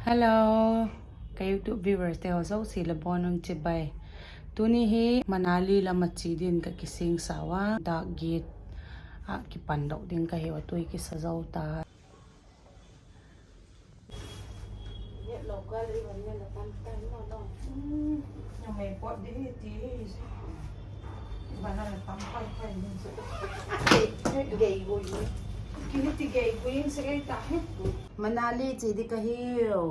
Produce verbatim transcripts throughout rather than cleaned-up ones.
Hello, ka YouTube viewers te haw zosia le bawn un chibai. Tuni hi Manali lam a chia dingin ka kisingsa ua, Dal Gate ah kipandok ding ka hiu a, tu i kisa zo ta. Manali chia ding ka hiu.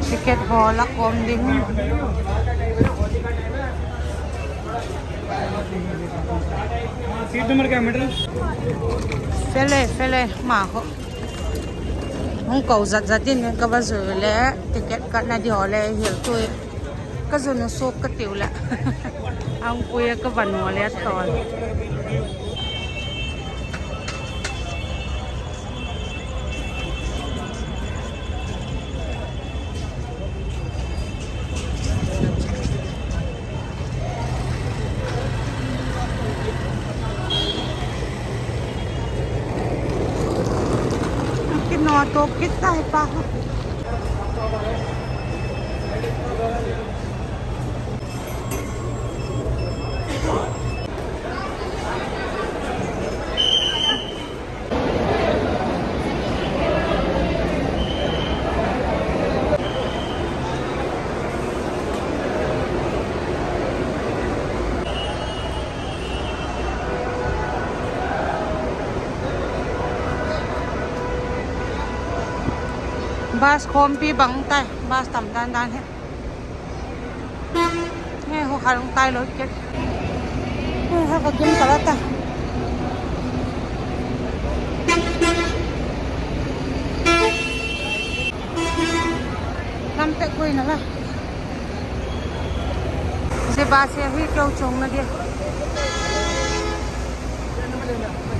Ticket hawl a kawm ding. Seat number क्या है, madam? Fele, fele, ma ho. Hung ko zat zat in ka va zui le, ticket katna di haw le hil tu i. Ka zun u suak ka tiu leh. Hung pui a ka van haw le a tawl. Kino to kit tai pa. Bus khawmpi bang tai, bus tam dan dan hi. He, hu kha lung tai lo ke. He, ha ka kim ka la ta. Lam pek koi na la. Zia bus hi keu chuang na dia.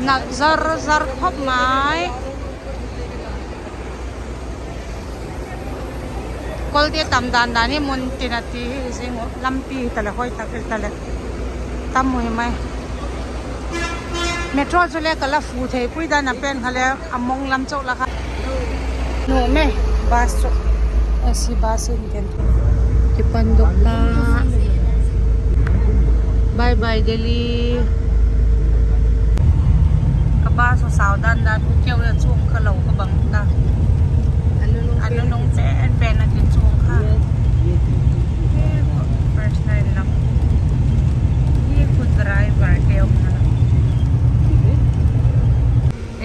Nal zar zar khop mai. Kolte tam dan dan i mun tin a ti hi zing u, lampi hi ta leh hoi tak hi ta leh. Tam u hi mai. Metro chu le ka la fu thei pui dan a pen kha le a mong lam chau la kha. Nu me, bus chu. A si bus in ken. Kipandok ta. Bye bye Delhi. Ka bus a sau dan dan u keu le chuang kha lo ka bang ta. A nunung pen pen a kichuang kha. First time lam. Hi khu driver keu kha lo.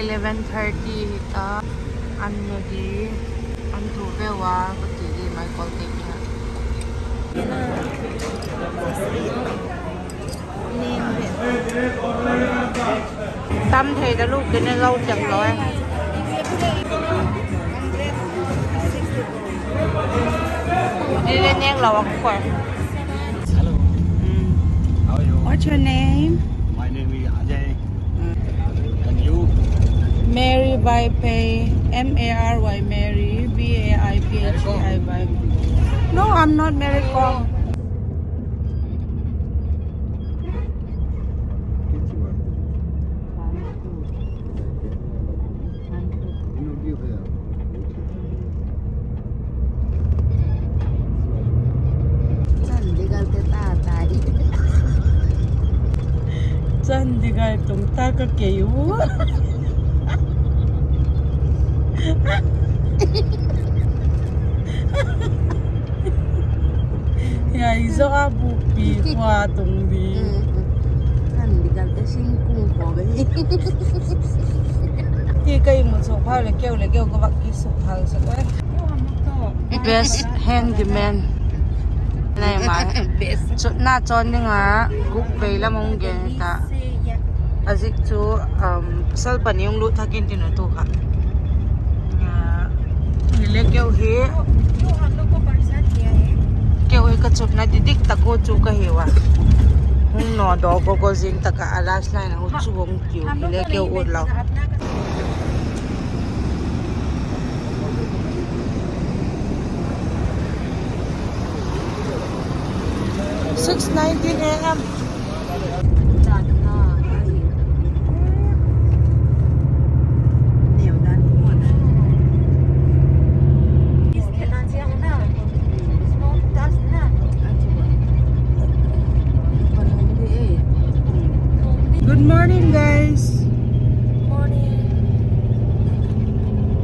Eleven thirty hi ta, an nu di, an thu ve ua, ka ti di mai kol te kina. Tam thei da lu kina lo chang lo e. Ni le neng lo a khoi. Hello. How are you? What's your name? My name is Ajay. And you? Mary Vaipei, M A R Y Mary, V A I P H E I Vaipei. No, I'm not married. Chandigarh te ta tai. Chandigarh tung ta ka kei u. Hiai zo a bupi khua tung di. Chandigarh te singkung khua ve. Ti ka i mu chu phau le keu le keu ka vak ki suk phau suk e. Best handyman. Nai ma. Chutna chon ding a guk vei lam hung gen ta. A zik chu, um, pasal pani hung lut thak in tin u tu kha. Hile keu hi. Keu hi ka chutna di dik tak u chu ka hi ua. Hung nawdaw go go zing tak a, a last line a hu chu hung tiu hile keu ut lo. Six nineteen a.m. Good morning, guys. Morning.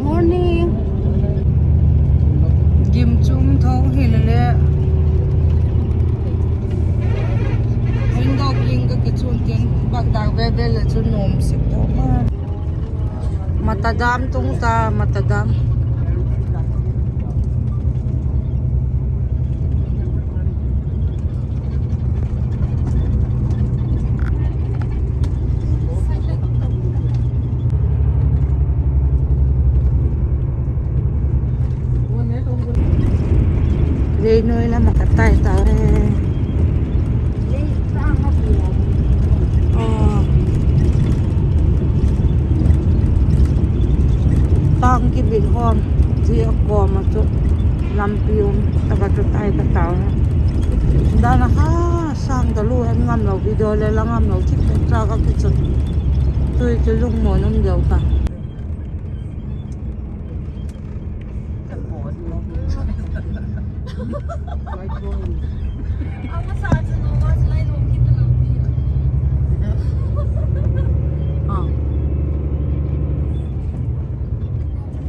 Morning. Gim chung tho hi le le. Window king ka kichun tin bak dak ve ve le chu nuam sik tho ma. Mata dam tung ta, Mata dam. Reinoi lam ah ka tai ta e. Tâng kibit hawm zia kawm ah chu lampi um tak ah chu tai ka tau. Dan a kha sâng talu en ngamlo, video le la ngamlo, thip tak cha ka kichun. Tui chu lungmuan um deu ka.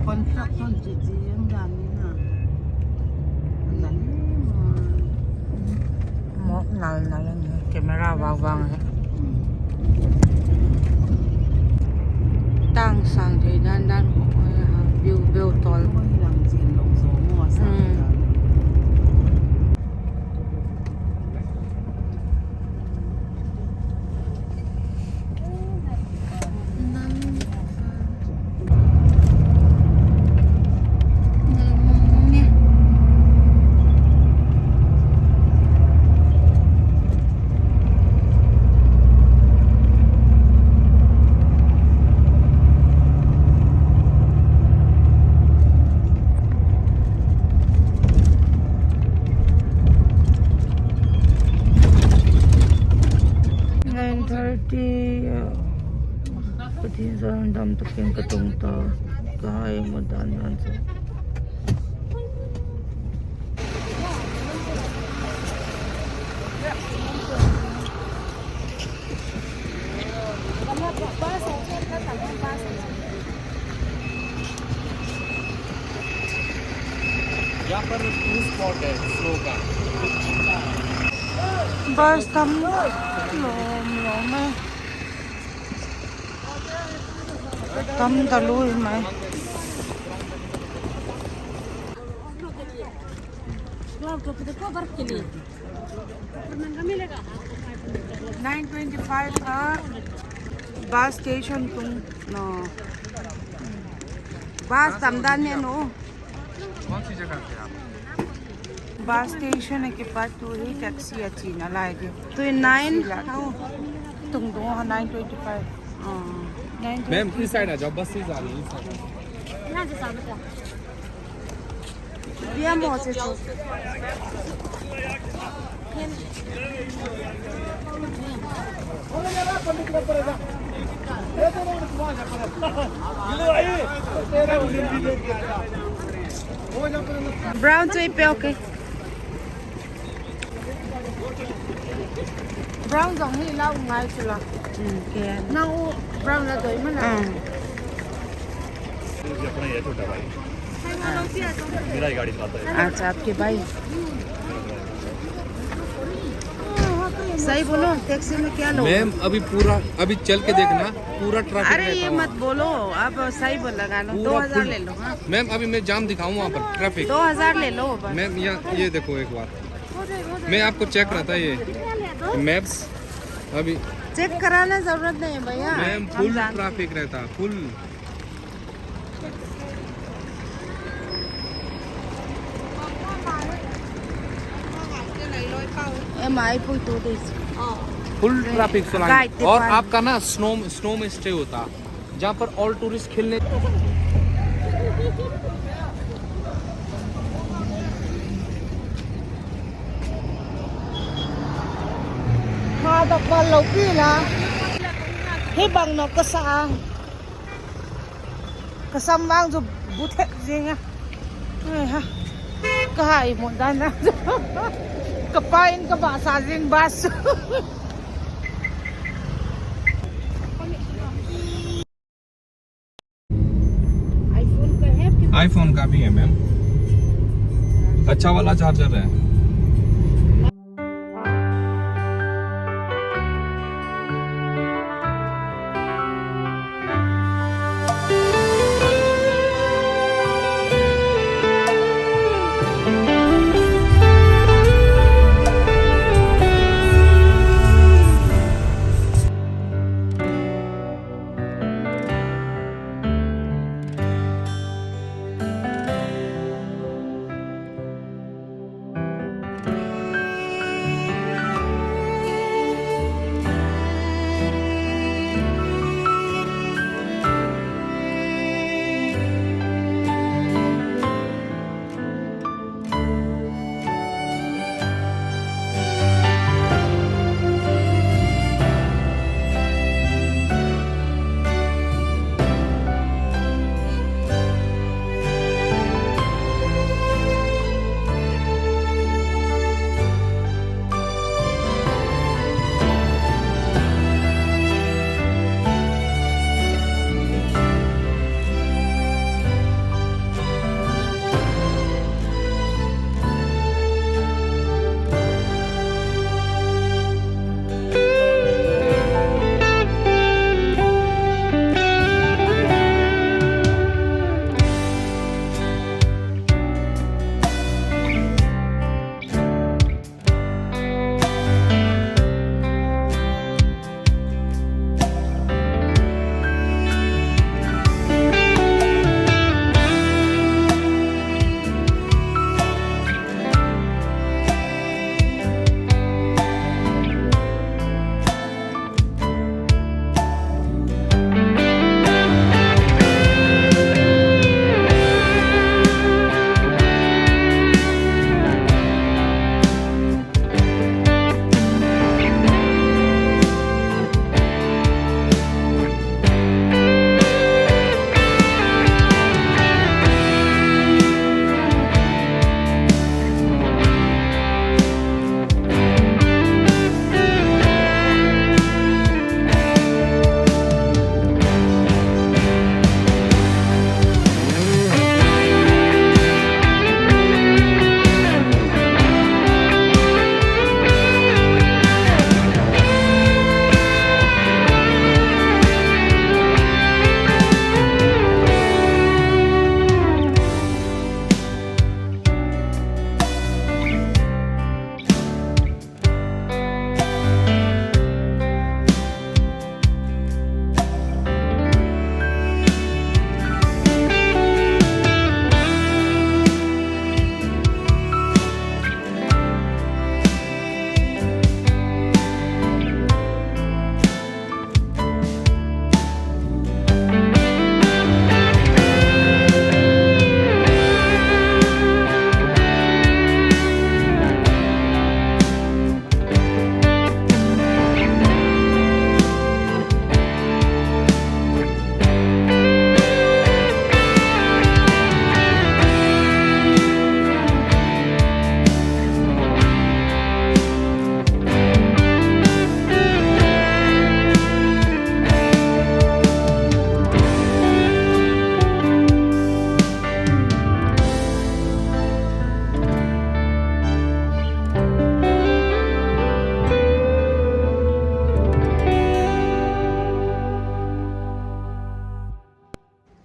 Construction chi chi ang dan ni na. Mawk nal nal a ni, camera vang vang hi. Tâng sâng thei dan dan, view veu tawl. Nine thirty, ah, Pathian zalin dam takin ka tung ta, ka hai madan dan chu. यहाँ पर to spot है स्नो का। Bus tam lawm lawm e. Tam ta lui mai. Nine twenty-five kha bus station tung no. Bus tam dan ne no. कौन सी जगह थे आप? Bus station a kipat tu hi taxi a china lai di. Tu nine. Tung tung ha nine twenty-five. Nine twenty. Ma'am, इस साइड आ जाओ, बस इस आ रही है, इस side. Bia maw che chu. Brown chu i pe, okay. Brown zong hi lau ngai chu la. Nang u brown la doi ma la. ये अपना ही है छोटा भाई। मेरा ही गाड़ी चलाता है। अच्छा, आपके भाई। सही बोलो, टैक्सी में क्या लो? मैम, अभी पूरा, अभी चल के देखना, पूरा ट्रैफिक रहता है वहाँ। अरे, ये मत बोलो, अब सही बोल, लगा लो, दो हजार ले लो, हाँ। मैम, अभी मैं जाम दिखाऊँ वहाँ पर, ट्रैफिक। दो हजार ले लो बस। मैम, यहाँ, ये देखो एक बार। मैं आपको चेक कराता, ये मैप्स अभी। चेक कराना जरूरत नहीं है भैया, मैम, फुल ट्रैफिक रहता, फुल। फुल ट्रैफिक चलाएंगे। और आपका ना स्नो, स्नो में स्टे होता। जहाँ पर all tourist खेलने। A dok mal lo pi la. Hi bang nok ka sa a. Ka sam vang chu bu thek zing a. Ai ha. Ka hai mun dan a. Ka pa in ka ba sa zing ba su. IPhone का भी है मैम, अच्छा वाला चार्जर है।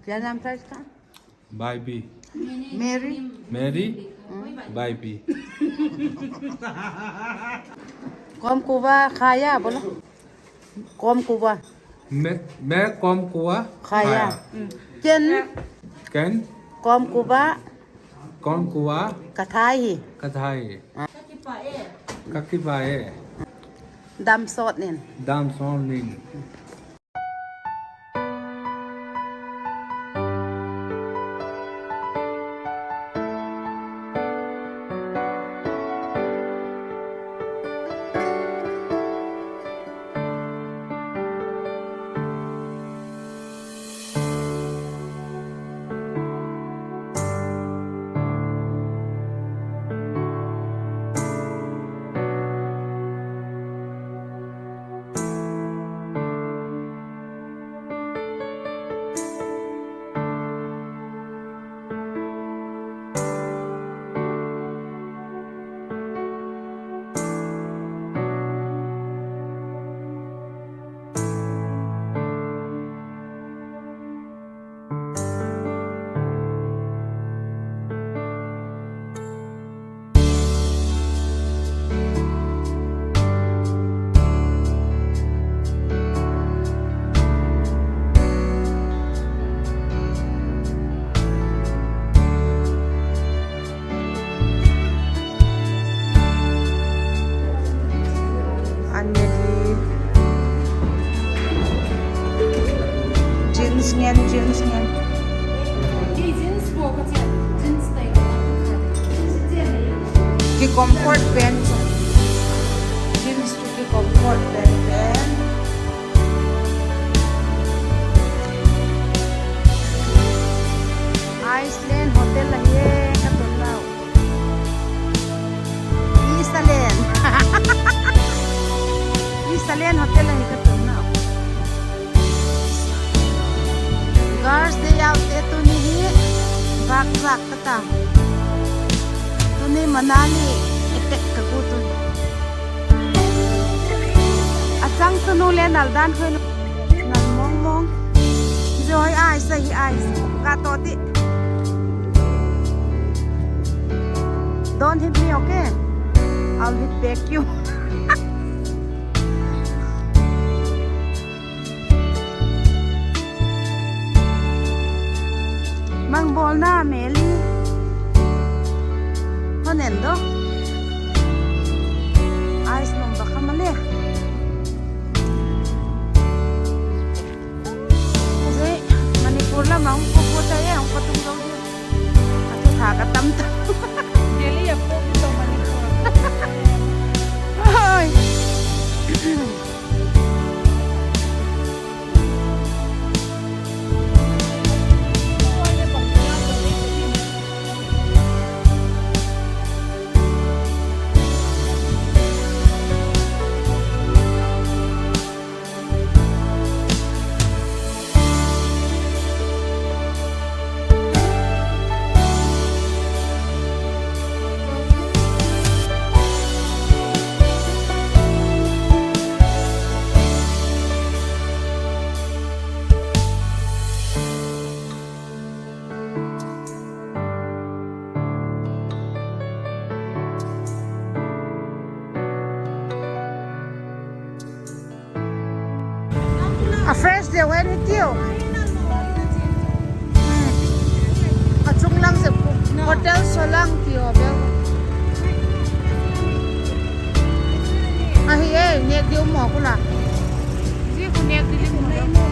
क्या नाम था इसका? बाई बी। मेरी। मेरी। हम्म। बाई बी। कौम कुआ खाया बोलो। कौम कुआ। मैं, मैं कौम कुआ खाया। खाया। हम्म। केन। केन। कौम कुआ। कौम कुआ। कथाई। कथाई। हाँ। ककिपाए। दम सोत निन। दम सोत निन। Ngen, jeans ngen. Ki comfort pen. Jeans chu ki comfort pen pen. Iceland hotel ahi e, ka tun nau. Isalen. Isalen hotel ahi ka tun nau. Girls' day out te tuni hi vâk zâk ka ta. Tuni Manali attack ka gu tun. A chang tunu le nal dan khen, nal mawng mawng. Zia hi ice ahi, ice. Ka to ti. Don't hit me, okay? I'll hit back you. Mang bawlna meli. Hon en do. Ice lom ba kham a le. Zia Manipur lam a hung ko ko ta e, hung ko tung lo di. A thu tha ka tam ta. Delhi a ko di to Manipur. Ai. A fresh deu hen i tiu. Hmm. A chunglang zia hotel Solang ti aw bel. Ahi e, nêk di um maw kula. Zia khu nêk di lim maw.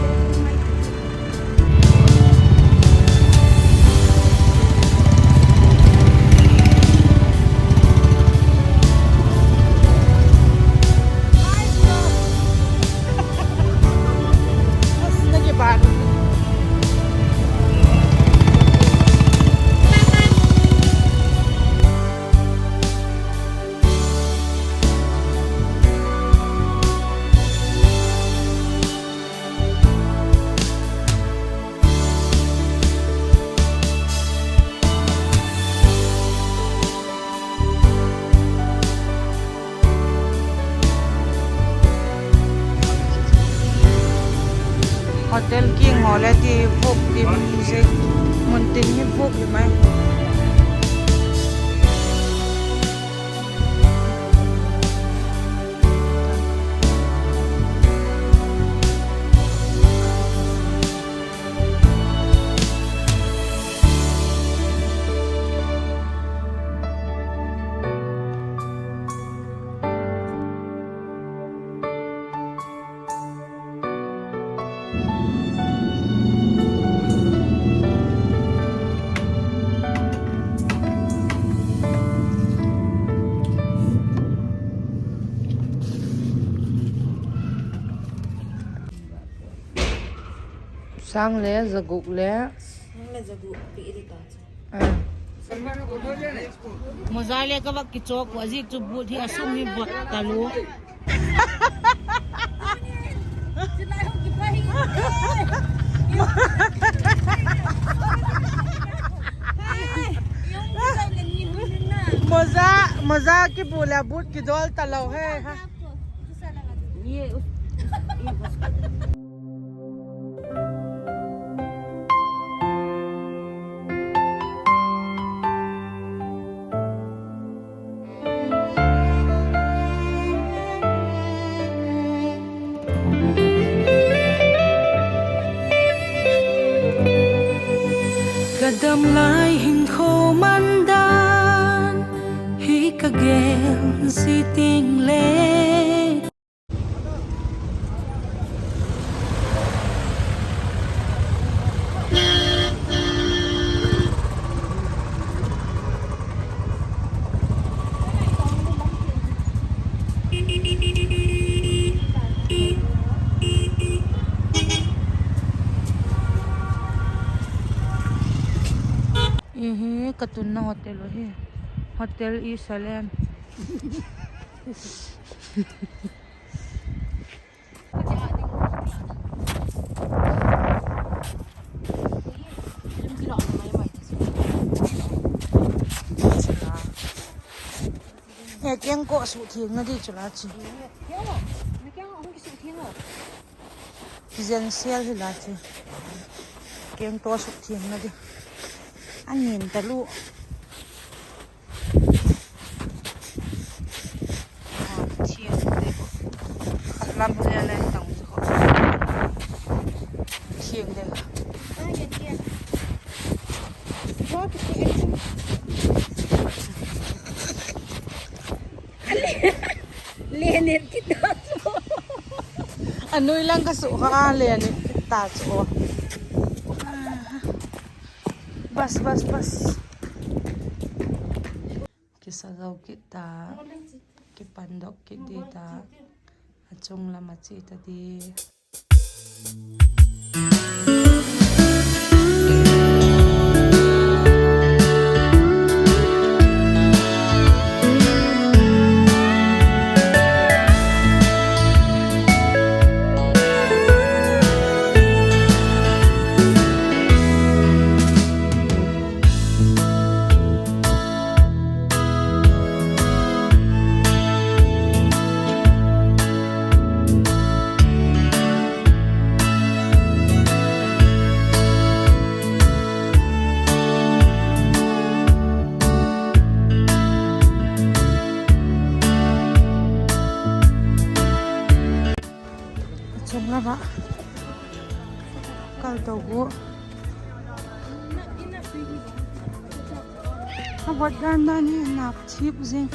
Hotel kiang haw le ti vuk dim hi, mun tin hi vuk hi mai. Sâng le za guk le. Moza le ka vak kichawk ua, a zik chu boot hi a sum hi vot talu. Moza, moza kibu le boot kidawl talo he. Ka damlai hinkhua man dan hi ka gen zi ting le. Hi hi ka tunna hotel uh hi. Hotel Isalen. E, kengkaw suhthiangna di chu la chi. Kizen sel hi la chi. Kengkaw suhthiangna di. A ngin talu. Thiang de. Khat lam le le tang chu. Thiang de. Lenet kit ta chu. A nui lang ka sukha, lenet kit ta chu. Bas, bas, bas. Kisa zo kit ta. Kipandok kit di ta. A chung lam a chia ta di. A chung lam ah kal to gu. A vot dan dan hi nap thip zing.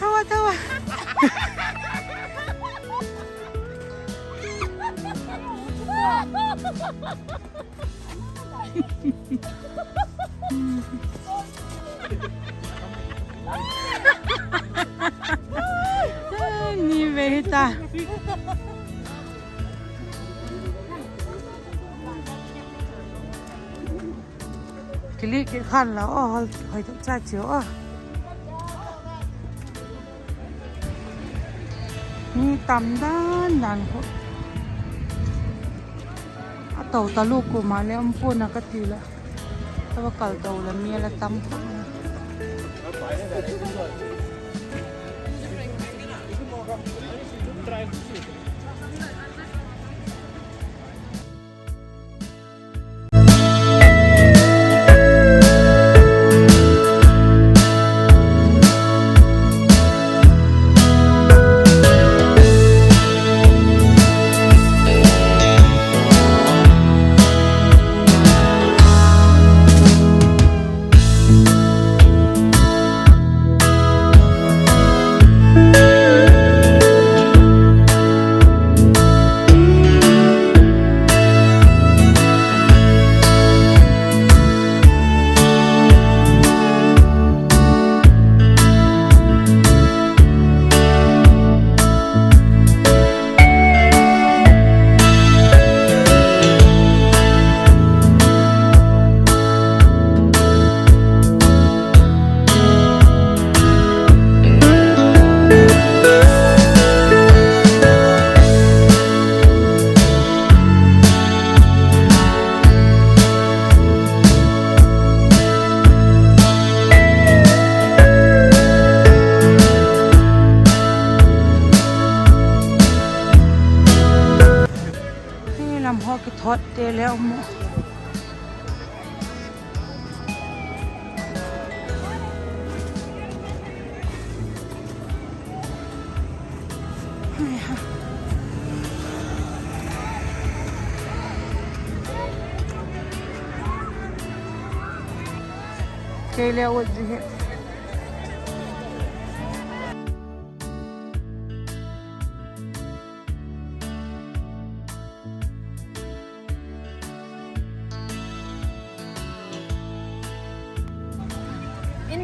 Thawa, thawa. Ni ve hi ta. Kili kikhan la aw, hoi tak cha chiu a. Mi tam dan dan khu. A to talu kuama le um pua'n a ka ti la. Thawa kal to la mi a la tam khu. Hei lam haw kithawt te le um. Kei le ut zi he.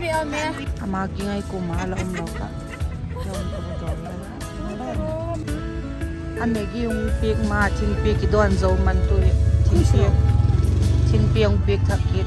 Ama ki ngai kum a la um lo ka. A Maggi hung piak ma, thingpiak i dawn zo man tu hi. Thingpiak, thingpiak hung piak thak kit.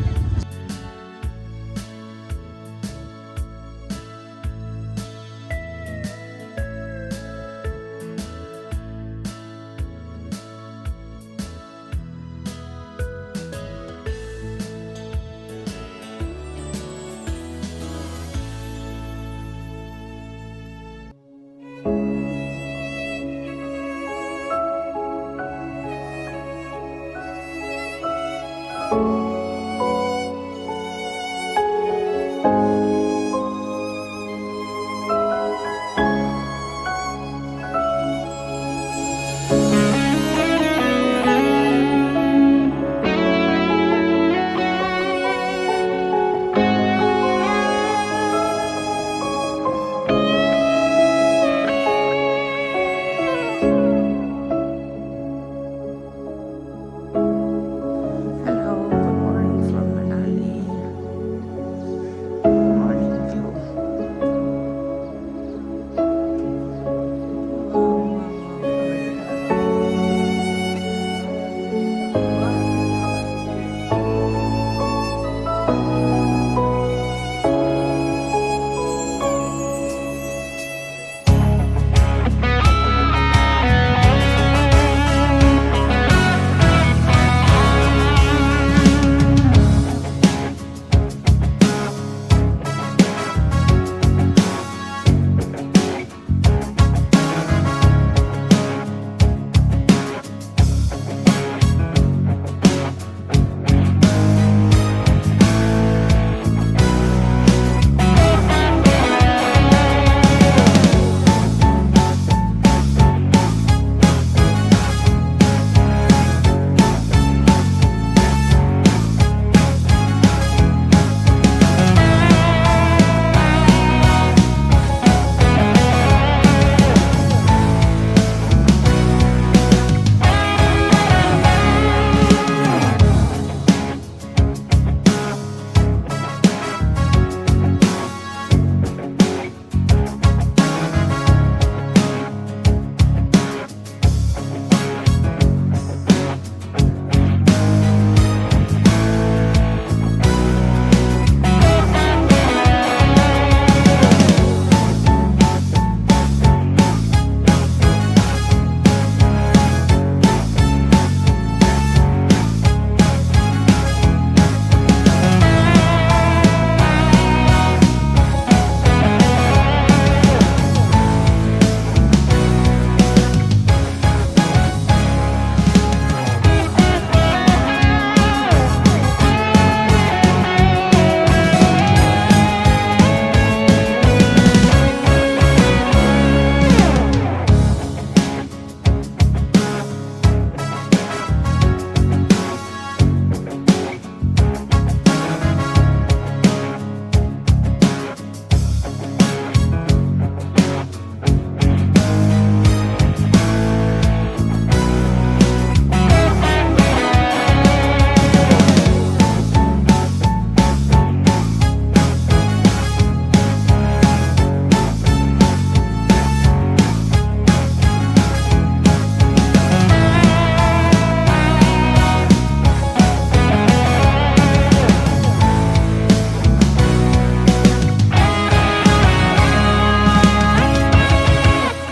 Hello, good morning from Manali. Morning view.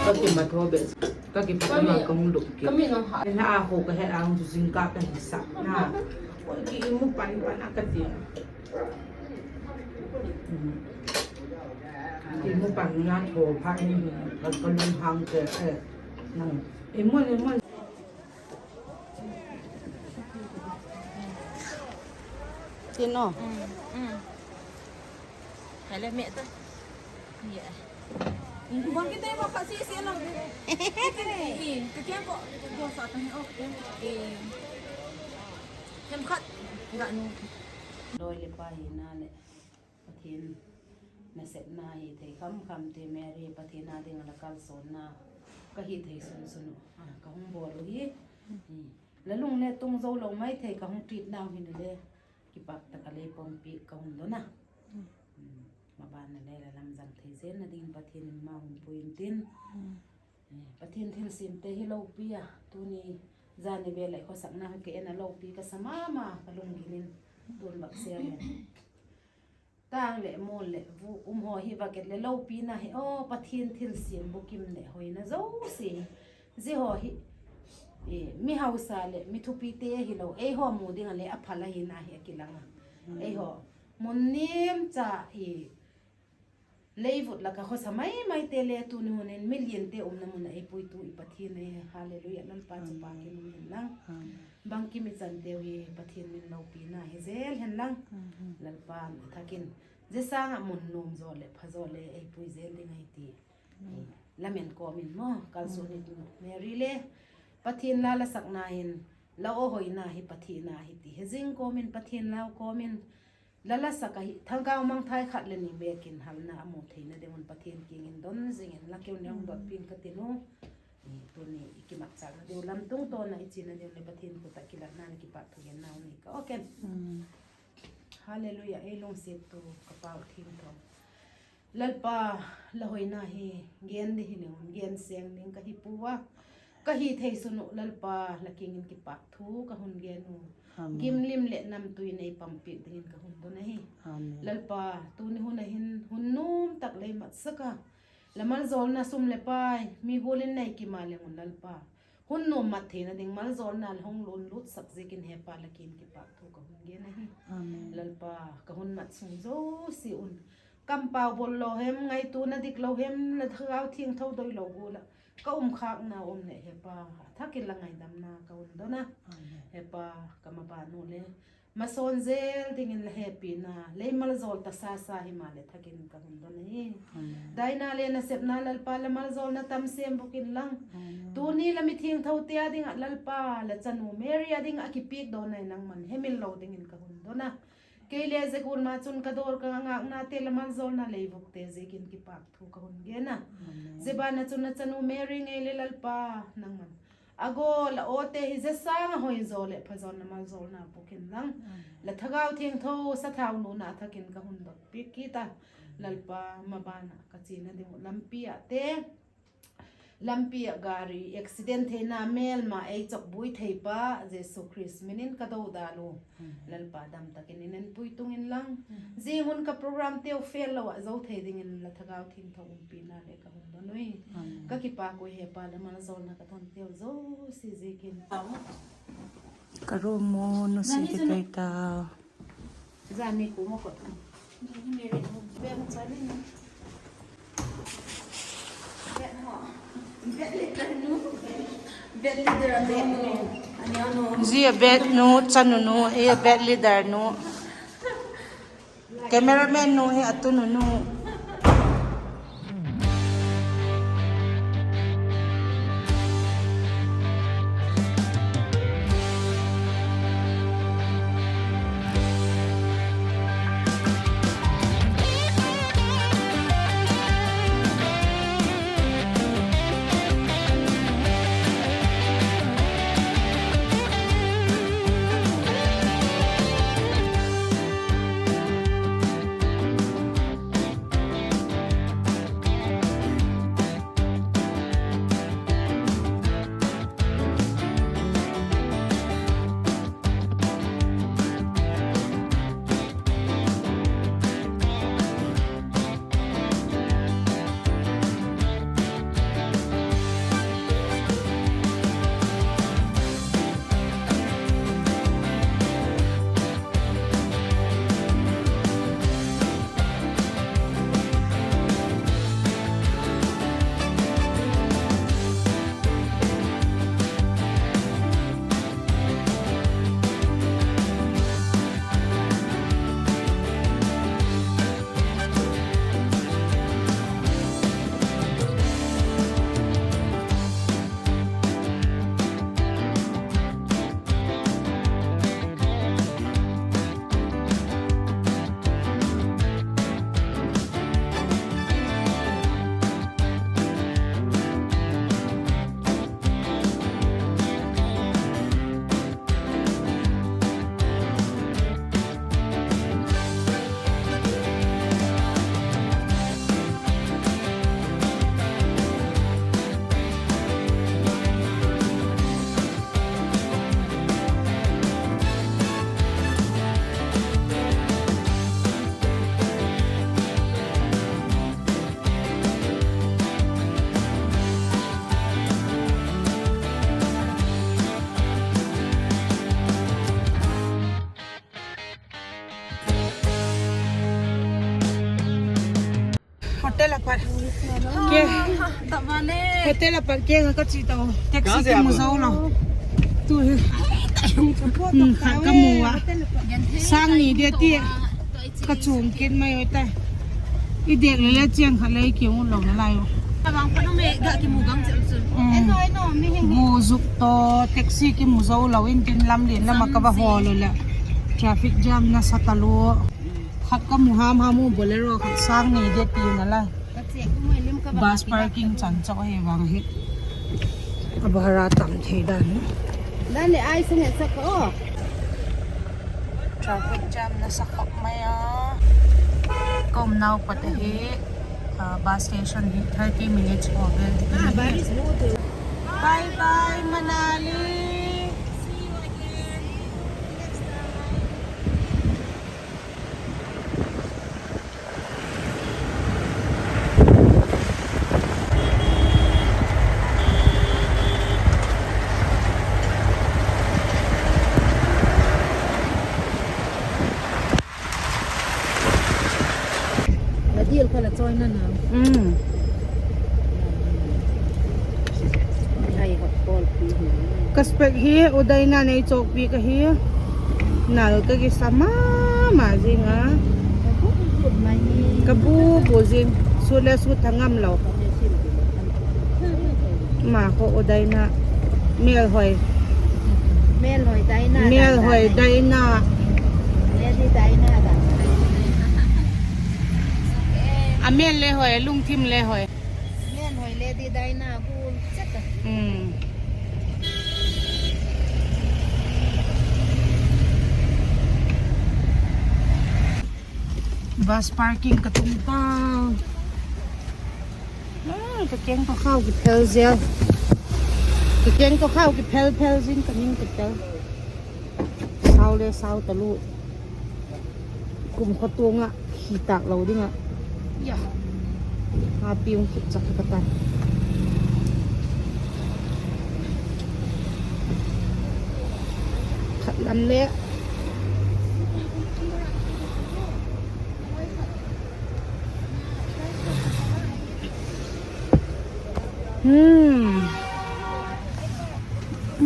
Ka kimat haw beh, ka kipat ma ka hung lup kit. Ka mi nang ha. Na a ho ka het a hung chu zingkâl ka hisakna. Oi, ki imu pan pan a ka ti. Ki imu pan na tho phat ni ka, ka lunghang te, eh, nang. Imu, imu. Tin aw. Hele me ta. Ye. Bang kita ma pa si si lang. Ka kiang ko, ko sa ta ni, ok. Themkhat ga nu. Loi le pa hina leh Pathian nasepna hi thei kham kham te, Mary Pathian â ding ah la kalsonna ka hi thei sun sun uh, a, ka hung bawl uh hi. La lung le tung zo lo mai thei, ka hung treat nau hin le kipak tak a lei pawmpi ka hun don a. Maban a le la lam zang thei zelna dingin Pathian in ma hun pui intin. Pathian thilsiamte hi lopi a, tuni zani vêl ah khawsakna hi ka en a lopi ka sa ma ma ka lunggil in tun vak sia leng. Tâng leh mual leh vuk um haw hi vak et leh lopina hi aw, Pathian thilsiam bukim leh hoina zosia hi, zia haw hi mi hausa leh mi thupite hilo, eihaw mu ding ah le a phal ahina hi a kilang a. Eihaw mun niam cha i leivut lak ah khawsa mai maite le tuni hun in miliante umna mun ah ei puitu i Pathian ahi. Hallelujah, Lalpa chu pâk in um hen lang. Bangkim i chanteu hi Pathian min lopina hi zel hen lang. Lalpa'n a thak in zia sâng ah mun nuam zaw leh pha zaw le ei pui zel ding ahi ti lamen kawm in maw, kalsuan hitu Mary le Pathian la la sakna in, la aw hoina hi Pathian a hi ti he zing kawm in, Pathian lau kawm in la la sak ahi, thagau mangthai khat leh ni mêk in halna a mu theina ding un Pathian kiang in don zing inla, keu neu dot pi'n ka ti nu. Tuni i kimatchâkna diu lam tungtawn ah i chiana diu leh Pathian khut ah kilatna leh kipâk thu genna nei ka aw ken. Hallelujah, ei lungsiattu ka Pau thiangtho, Lalpa, la hoina hi gen ding hileng un gen seng ding ka hi pua a, ka hi thei sun uh Lalpa, la kiang in kipâk thu ka hun gen u. Gimlim leh namtui in ei pampiak dingin ka hun don ahi. Lalpa, tuni hun ah hin hun nuam tak lei matsak a, la maljawlna sum leh pai mi gual in nei kim a leng un Lalpa, hun nuam mat theina ding maljawlna la hung lun lutsak ziakin Hepa, la kiang kipâk thu ka hun gen ahi. Lalpa, ka hun mat sung zosia un kampau bawllo hem, ngaituana diklo hem, la Thagau Thiangtho doilo gual ah ka um khâkna um leh Hepa, a thak in la ngaidamna ka hun don a. Hepa, ka maban u le masawn zel dingin la hepina lei maljawl ta sasa himaleh thak in ka hun don ahi. Daina le nasepna Lalpa, la maljawlna tam sêm bawk inlang, tuni la mithiangthote â ding ah Lalpa, la chanu Mary â ding ah a kipiak dawnna in nangma'n hemil lo dingin ka hun don a. Kei le zia gual ma chun ka dawl ka ngâknate la maljawlna leivukte ziakin kipâk thu ka hun gen a. Zia ban ah chun la chanu Mary ngei le Lalpa, nangma'n a gawl a awte hi zia sâng ah hoi zaw leh pha zaw in la maljawlna bawk inlang, la Thagau Thiangtho sathau nuna thak in ka hun dot piak kit a. Lalpa, maban ah ka chiana ding uh lampi ahte, lampi ah gari accident theina mêlma ei chawkbuai thei pa, Jesu Khrist min in ka do dal u. Lalpa, dam tak in in en pui tung inlang, zing un ka programteu fel lo ah zo thei dingin la Thagau Thiangtho umpina le ka hun don ui. Ka kipâk ui Hepa, la maljawlna ka donteu zosia ziakin. Ka room u nusia kei ta. Zia bed nu chanu nu, hi bed leader nu. Cameraman nu hi a tunu nu. Pat ke, hotel a pat ke ka chi tau. Taxi kimu zo lo. Tu hi, khat ka mu a, sâng ni dia ti ka chuang kit mai u ta. I dek le le chiang khat le i kimu lo nalai u. Bu zuk tawh taxi kimu zo lo intin, lam lian lam ah ka va hawl u leh traffic jam nasa talua. Khat ka mu ham ham u, Bolero khat, sâng ni dia ti nalai. Bus parking chan chau ahi vang hi, a bhara tam thei dan. Traffic jam nasa khop mai a. Ka umnau pat ahi, bus station hi thirty minutes haw vel. Bye bye Manali. Ka spec hi Udaina'n ei chawkpiak ahi. Nal ka kisa ma ma zing a. Ka bu bu zing. Sut le sut tha ngam lo. Ma kha Udaina. Mêlhoi. Mêlhoi Daina. A mêl le hoi, a lungthim le hoi. Bus parking ka tung tau. Ka keng ka khau kiphel zel. Ka keng ka khau kiphel phel zing, ka ning ka tel. Sau le sau talu. Kum khatuang ah hi tâk lo ding ah. A piung kit chak ka ta. Khat lam le.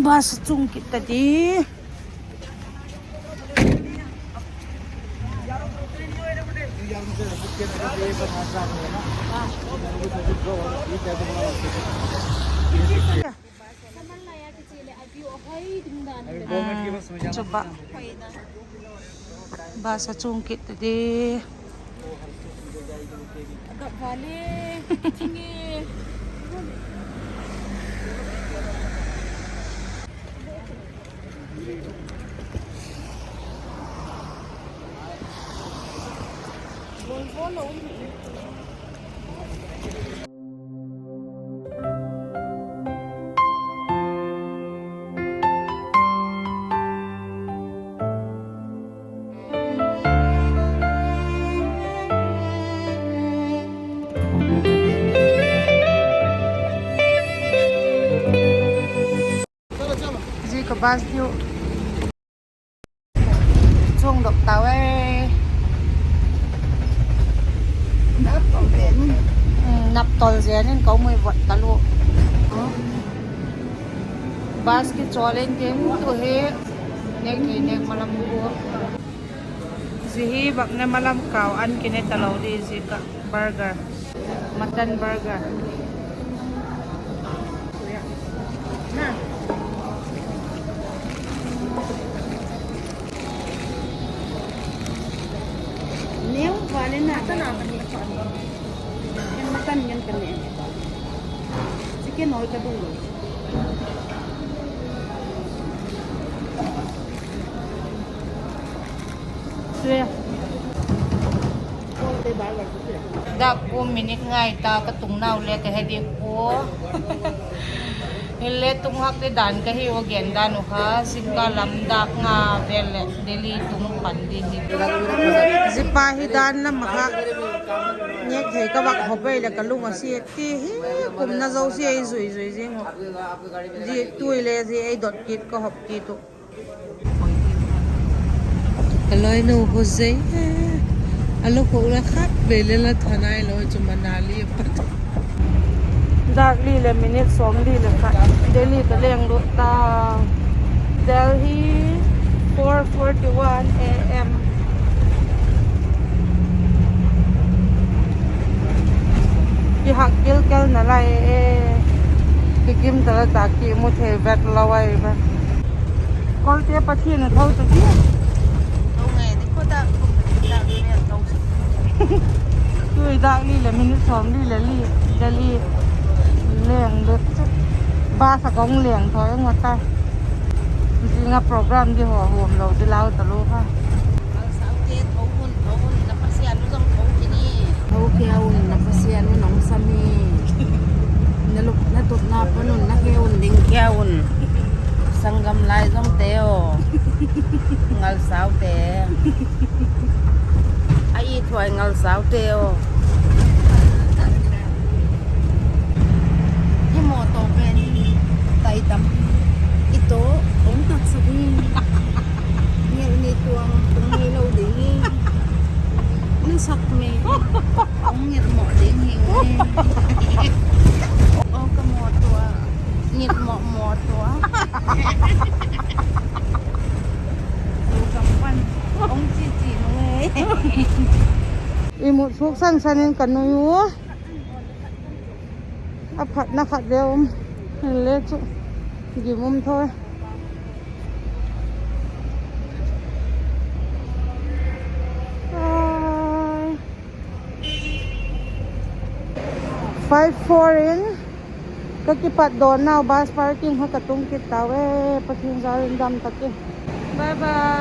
Bus a chung kit ta di. Bus a chung kit ta di. Zia ka bus diu chuang dok tau e. Nap tol zen in ka um ui vot talu. Bus kichawl in tin tu hi nêk thei nêk malam u. Zia hi vak ne malam kau an kine talo di zia ka burger. Mutton burger. Neu vale na ta na ka ni. Mutton ngen ka ne. Chicken oi ka dunglo. Dak kum minute ngai ta ka tungnau le ka he dik pua. Hile tung hak di dan ka hiu a gen dan u kha, zingkal lam dak nga vel leh Delhi tung pan di hi. Zia pa hi dan lam a kha nêk thei ka vak hop ei leh ka lung a sia ti hi, kumna zosia ei zui zui zing u. Zia tui le zia ei dot kit ka hop kit u. Ka lawinu Jose e, A lo kho la khat vei le la tha nai lo chu Manali a pat. Dâk li leh minute sawmli leh khat Delhi ka leng lut ta. Delhi, four forty-one A M. Kihak kilkel na lai e. Kigim ta la ta, kimu thei vek lo ai ve. Kolte Pathian a tho ta di. Tui dâk li leh minute sawmli leh li, Delhi leng lut chu. Bus a kong leng tho eng a ta. Zing a program di haw huam lo di lau ta lo kha. Tho khia un, la Pasian un hung sam hi. Na lupna tutna pan un na khe un ding khia un. Sanggam lai zongte aw, ngalsaute, a i thuai ngalsaute aw. I mawtaw pen tai tam, i tawh hung taksak hi. Ngel ni tuang tung ngei lo ding hi. Na sak me, hung ngel mawh ding hi. Aw ka mawtaw, ngel mawh mawtaw. Kam pan hung chi chi nung e. I mut suk san san in ka nui u. A phatna khat le um, hinle chu gim um tho. Five four in ka kipatdawnau bus parking kha ka tung kit tau e, Pathian zâl in dam tak in. Bye bye.